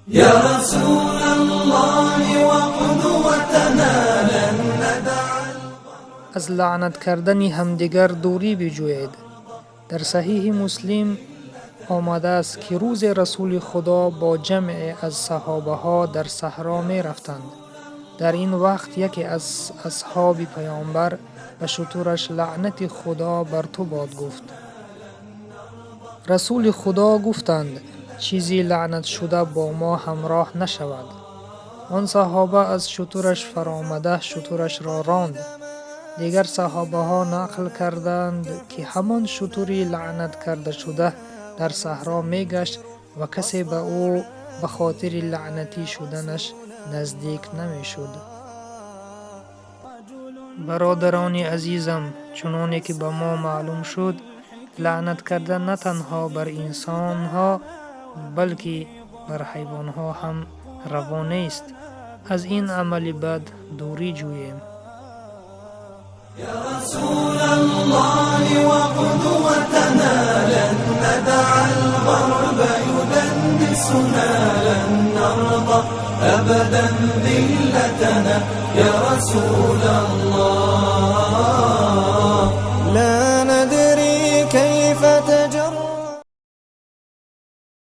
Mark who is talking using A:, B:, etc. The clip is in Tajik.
A: يا رسول الله وقدوتنا لن ندع.
B: Аз лаънат кардани ҳамдигар дурӣ биҷӯед. Дар Саҳиҳи Муслим омадааст, ки рӯзе Расули Худо бо ҷамъе аз саҳобаҳо дар саҳро мерафтанд. Дар ин вақт яке аз асҳоби паёмбар ба шутураш лаънати Худо бар ту бод гуфт. Расули Худо гуфтанд: чизи лаънатшуда бо мо ҳамроҳ нашавад. Он саҳоба аз шутураш фаромада, шутурашро ронд. Дигар саҳобаҳо нақл карданд, ки ҳамон шутури лаънат кардашуда дар саҳро мегашт ва касе ба ӯ ба хотири лаънатӣ шуданаш наздик намешуд. Бародарони азизам, чуноне ки ба мо маълум шуд, лаънат кардан на танҳо бар инсонҳо, балки бар ҳайвонҳо ҳам раво нест. Аз ин амали бад дурӣ ҷӯем.
A: يا رسول الله وقدوتنا لن ندع الغرب يدنسنا، لن نرضى أبدا ذلتنا يا رسول الله.